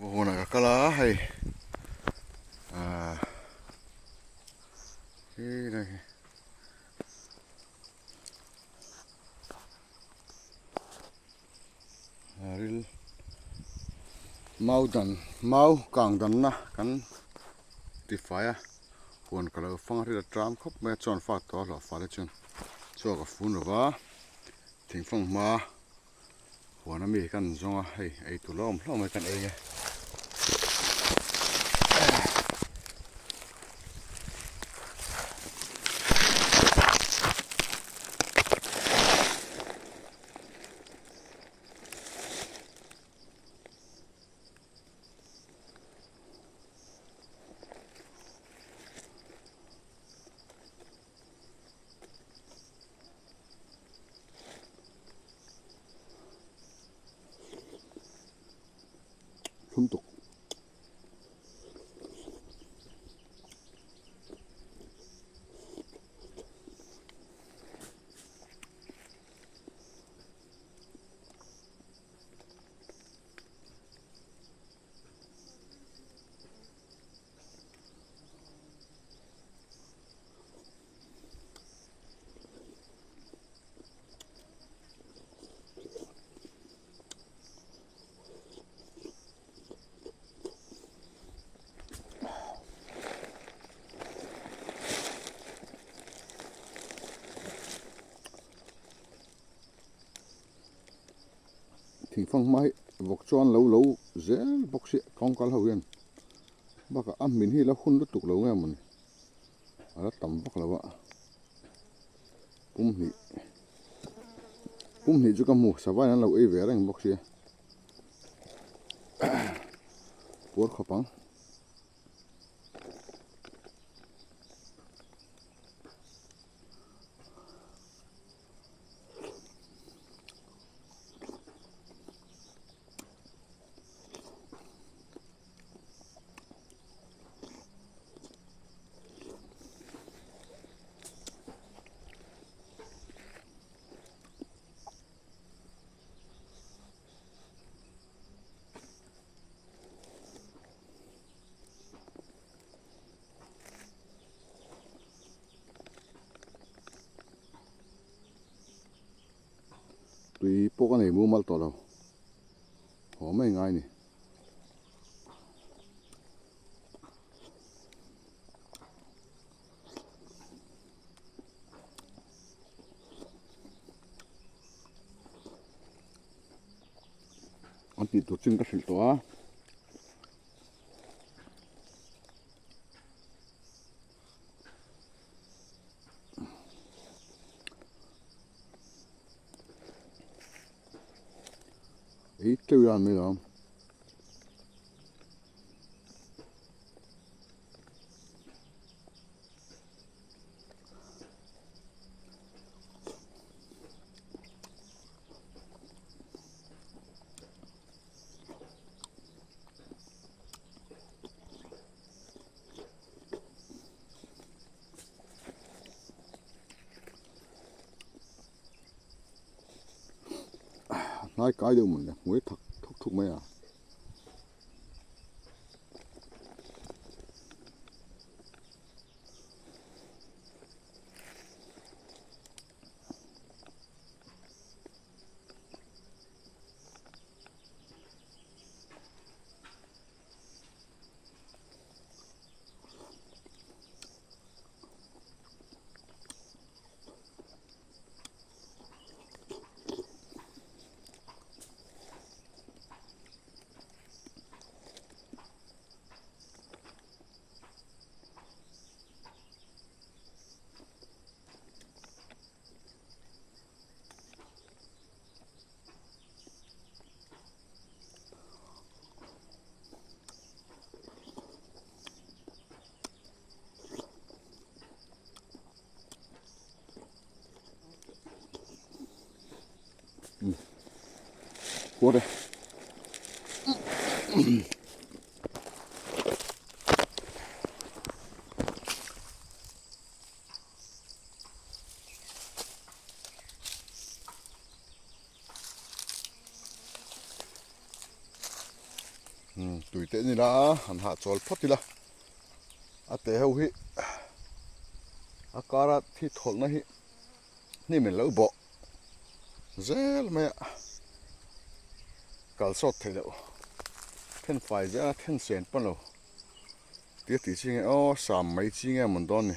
Huanah ka kal a hei ahh he lai hi ril mau dan mau kang danna kan tifai a huan ka lo fang a ril a tram khawp mai a chuan fa tawh a hlawh fal te chuan chhuak a fun lo va thingfang hma. Huan ami kan zawng a hei ei tur la awm hlauh mai kan ei nge. Thlum tuk. Thingfang hma hi vawk chuan lo lo zel bawk si kawngkal ho hian bakah a hmin hi la hun lutuk lo nge mawni. A la tam vak lo a pum hnih pum hnih chu ka hmu savai an lo ei ve reng bawk sia puar khawp ang. Tui pawh ka nei mumal tawh lo haw mai ngai a ni. An tih tur chin ka hrilh tawh a. Ei teuh hian mai lo. Hnai kai deuh mawn le hmuai thak thuk thuk mai a. Kuar e. Tui te nila han hahchawl phawt ila a te ho hi a kara thi thawlhna hi hnim in lo bawh zel mai a kal sawt theih loh then fai zel a then sen pawn lo tia tih chi nge aw sam mai chi nge mawn dawn ni.